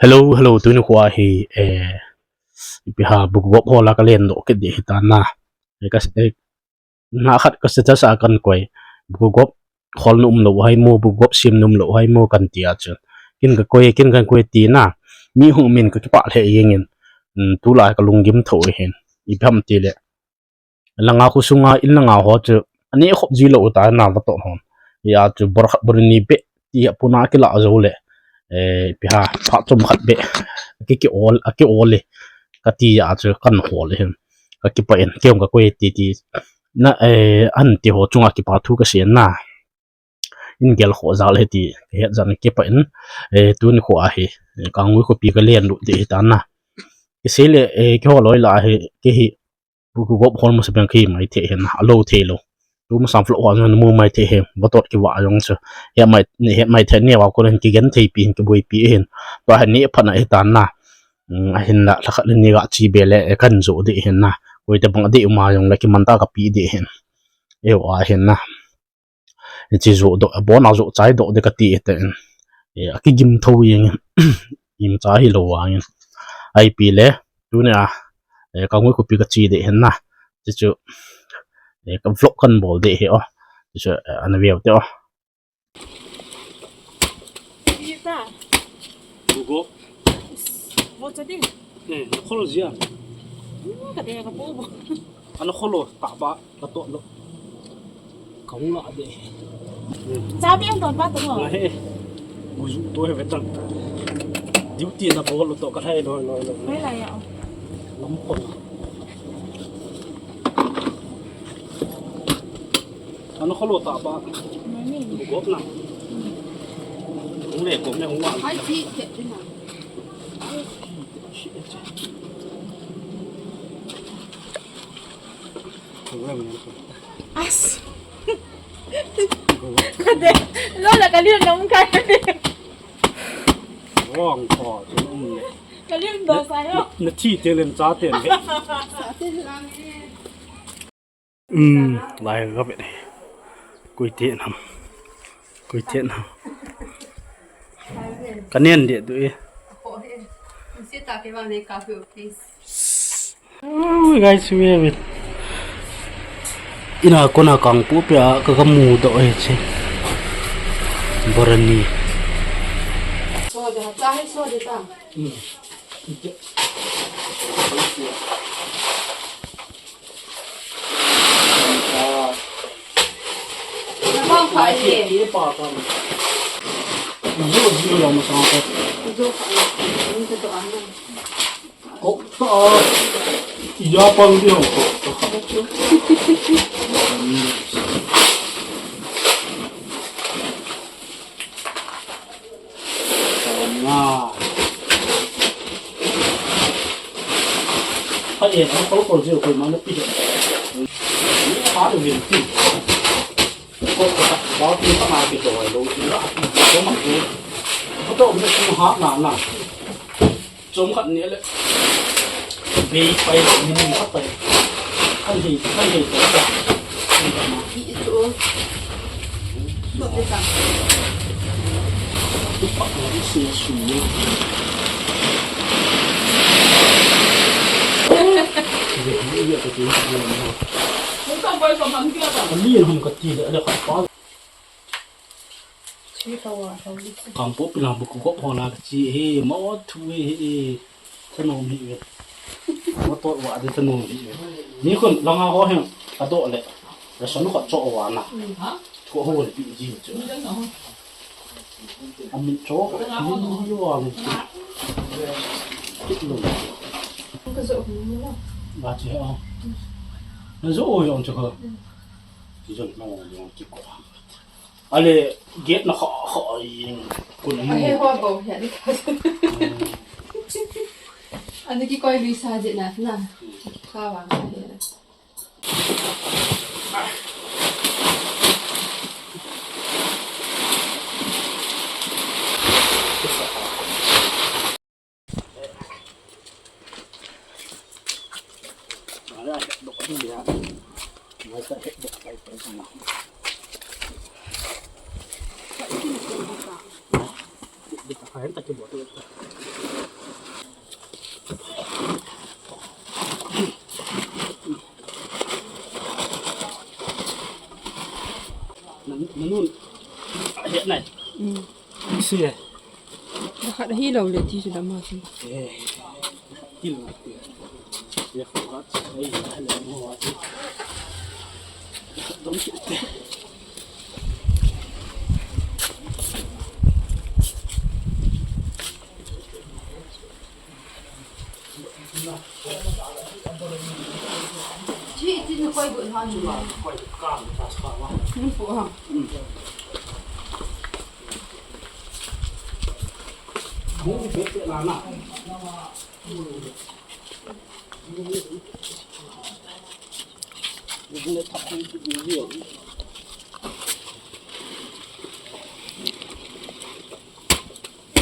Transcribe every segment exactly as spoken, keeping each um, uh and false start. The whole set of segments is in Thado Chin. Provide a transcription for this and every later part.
Hello, hello, tuni khoa hi, eh, ipi ham, bukugop hol a kalen doh kit ding hitan na. Eh, ka, eh, na khat ka status a kan koi. Bukugop hol na um lou ham, bukugop sem na um lou ham kan ti a chu. Kin ka koi, kin kan koi ti na. Mi hung min ka kipah lheh jeng in. Hmm, tulai ka lunggim tho hin. Ipi ham ti le. Langa khosunga, in langa ho chu, aneh khop ji lou ta na va toh hon. Hia chu bor khat bor ni beh, ti a puna kila jou le. Eh, ipi ham, phat chom khat beh, ki, ki ol, a ki ol le. Ka ti a chu, kan hol le hin. Ka kipah in, kei hung ka koi ti ti. Na, eh, an ti ho chunga kipa thu ka sei na. In gel kho jal he ti, ka het jan kipah in, eh, tuni khoa hi, eh, Kangui khopi ka len lut ding hitan na. Kisei le, eh, keiho loi lah hi, kei hi, bukugop hol masa beng kei mai thei hin, alou thei lou. Tu masang vlog ho jong mu mai thei hin, va tot kiva jong chu. He mai, he mai thei ne va ko hin kigen thei pi hin, kiboi pi hin. Tua hin ni phat na hitan na. Hmm, ahin la, lha khat le ni ga chi be le, eh, kan jo ding hin na. Koi te bang ding um a jong le kiman ta ka pi ding hin. Eu a hin na. Hiche jo doh, abon a jo chai doh ding ka ti te in. Eh, a kigim tho jeng in. Im cha hi lou vang in. Ipi le, tuni a, eh, Kangui khopi ka che ding hin na. Hichu, eh, ka vlog kan bol ding hi o. Hichu, eh, ana veu te o. Ita. Bukugop. Vo cha ding. Eh, na kholo jia. Hmm, ka de ka bo bo. Ana kholo, tah ba, ka toh lou. Ka hung la de. Cha bi ang ton pa to ho. Ngai. Gu ju to he ve tang. Duty na bol lou to ka hai lou lou lou. Mai la ya o. Lam kholo. Ana kholo tah ba. Mai ni. Bukugop na. Hung le gop le hung wa. Hai ti te na. As. Kade. Lo la ka liu nong ka. Wrong call. Ka liu do sa yo. Na thi te len cha te le. Um, lai ka vet. Koi te nam. Koi te nam. Ka nen ding tu e. Oh, guys, we have it. Ina kona Kangpokpi a ka, ka mu doh e che. Borani. So de ta, so de ta. Hmm. Nga. Hai, eh, ang kol kol jio koi mana pi. Ha, lo vin ti. Ko ka ba ti ka ma ki to lo ti la ti ko ma ko. Ko to mi ko ha na na. Chom khat ni le. Bei pai ni ni khat pai. Kan hi, kan hi to ta. Ki to. Kangpokpi lang bu ko ko la chi he ma thu he. Thanom hi ve. Motor wa de thanom hi ve. Ni khun langa ho hen. Ado le. Ration kho cho wa na. Ko ho le pi ji cho. Amin cho. Ni ni yo wa ni. Kit lo. Ka zo ni lo. Ba che ha. Na zo o yo cho ko. Ti jon no yo ki ko. Ale, gate na kha, kha, yin, kun a. Ahe, ho bo, ya, ni ka. Ani kikoi lui sa je na, na. Kha wa, ya. Nanun. Ahet nai. Si e. Khat hi lo le ti si dam ha si.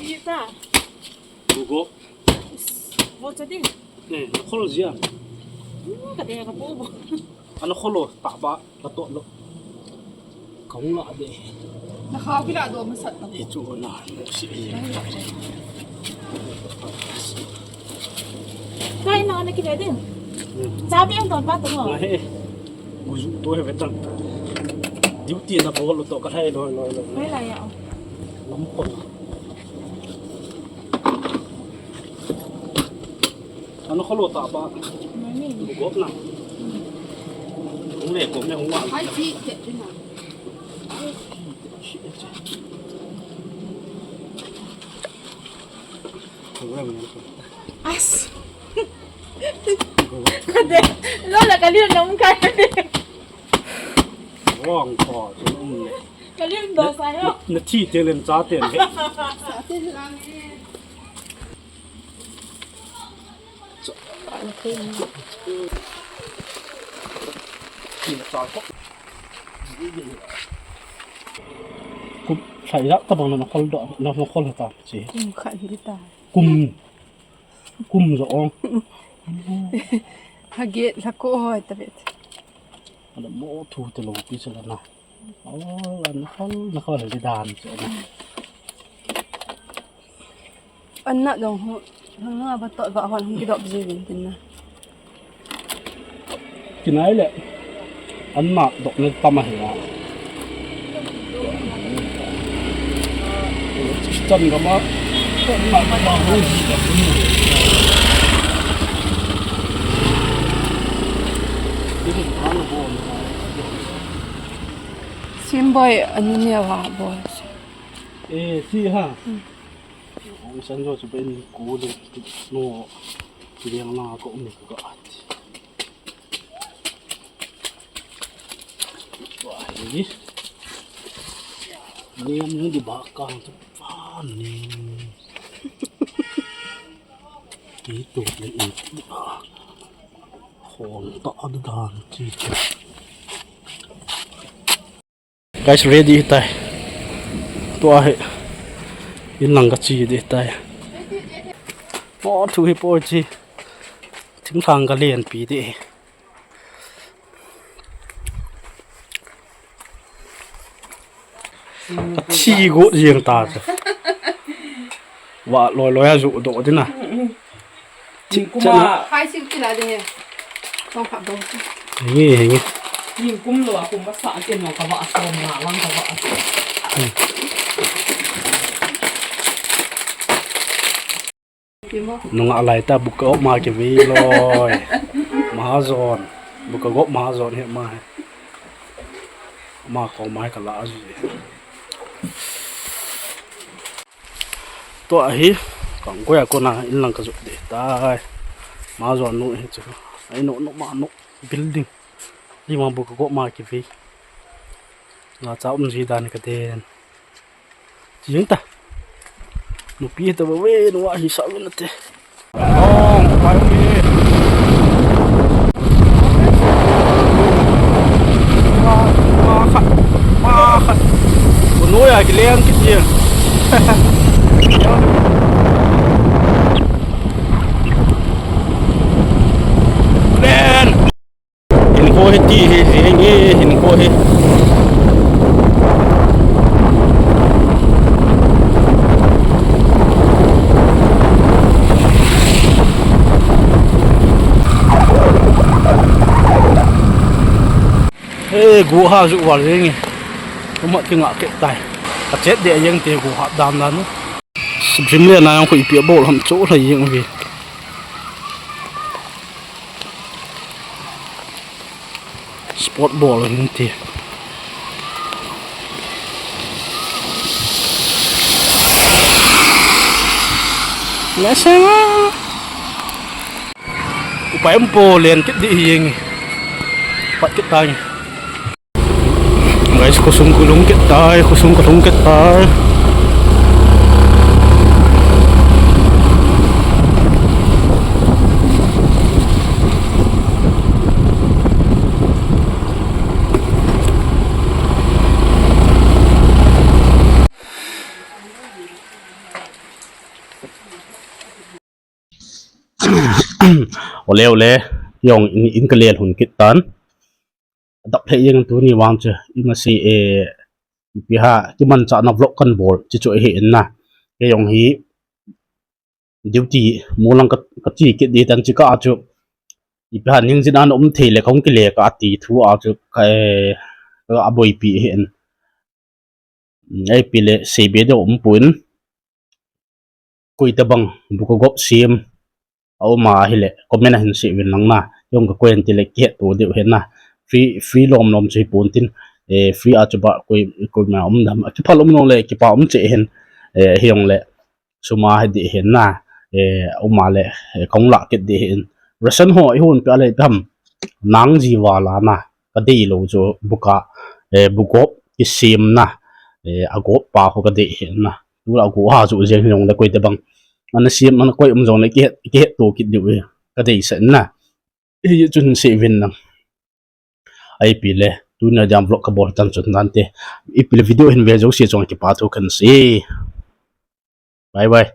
Ita. Bugo. Bo chadi. Ne, khol jia. Ka de ka bo bo. Ana kholo, taba, ka to lo. Ka hung la de. Na khao kila do masat ta. Hi chu na, si. Kai na na kile din. Cha bi ang ton pa to. Na he. Guju to he vetang. Duty na bol to ka hai lo lo lo. Hai la ya. Lam ko. Ano kholo ta pa. Mami. Gop na. Hung le gop ne hung wa. Hai chi te na. As. Kade. Lo la kali na mung kai. Wrong call. Kali do sa yo. Na thi te len cha te. Sa te lang. Kum sai la ta bang na khol do, na khol ta chi. Kum khat hi ta. Kum, kum jo ong. Ha get la ko hoi ta bet. Ala mo thu te lo pi sa la na. Oh, an khol, na khol di dan che na. An na dong ho, hang na ba to ba hon hung ki dop ji vin tin na. Kinai le. An ma dok ne pa ma he la. Chan ga ma. Chan ma ma. Sim boy, anu ne wa boy. Eh, si ha. Hmm. Ong san jo chu ben ko le no. Liang na ko mi ko at. Wa ni. Ni am ni di ba ka tu pa ni. Ki tu le ni. Khon ta ad dan chi. Guys, ready hitai. Tua hi. In lang ka chi di hitai. Po thu hi po chi. Thing lang ka len pi di. Ka thi go jeng ta cha. Wa loi loi a ju do di na. Thingkung a. Hai sik kila ding he. Tong khat dong. Henge, henge. Thingkung lo a kum ka sa ken lo ka va som na lang ka va. Nunga lai ta buka ma ke ve loi. Mahajon. Buka go mahajon he ma he. Ma ko ma he ka la a ji. Tua hi, kangkoi a kona in lang ka jot de tai. Mahajon nu hi chu. Ai no, no ma no building. Lima bu ka go ma ki ve. La cha um ji dan ka den. Jing ta. Nupi ta ba ve no a hi sa ve na te. Ong, pai ong e. Ma, ma khat, ma khat. Ko noi a kileng kit jeng. Len. Hinkho hi ti hi, hi nge hinkho hi. Go ha ju val jeng e. Uma ki nga ke tai. Ka chet de jeng te go ha dan dan. Dreamland na yang khu ipi bol ham chu la jeng ve. Sport ball hin ti. Nasema. Upai um po len kit di hi ngi. Pat kit tai. Guys, khosung kalhung kit tai, khosung kalhung kit tai. Ole, ole, jong in, in kalel hun kit tan. Adap lheh jeng tuni vang chu, ima si, eh, ipi ha, kimanchahna vlog kan bol, chi chu ahi in na. Kei jong hi, duty, mulang ka, ka chi kit di tan chi ka chu, ipi ha, ning jin an um thei le, kong kile ka ti thu a chu, ka, eh, ka aboipi ahi in. Ipi le, sei be deuh um pon. Koi tabang, bu ka gop sem. A um a hile, comment a hin sei uvin lang na. Jong ka koi an ti le kihet to deuh hen na. Free, free lom lom sei pon tin. Eh, free a chu ba koi, koi ma um dam. Kiphal um nong le, kipa um che hen. Eh, hi jong le. Suma hi di hen na. Eh, a um a le, eh, kong la kit di hen. Ration ho, i hon pe a le tam. Nang ji vala na. Ka dei lo chu bu ka, eh, bu gop kisem na. Eh, a gop pa ho ka dei hen na. Tu la go ha ju jeng jong le koi tabang. Ana sem, ana koi um jong le kihet, kihet to kit diu e. Ka dei sa na. Hi chun sei uvin lang. Ipi le, tuni a jam vlog ka bol tan chun dan te. Ipi le video hin ve jo si chong kipa thu kan sei. Bye bye.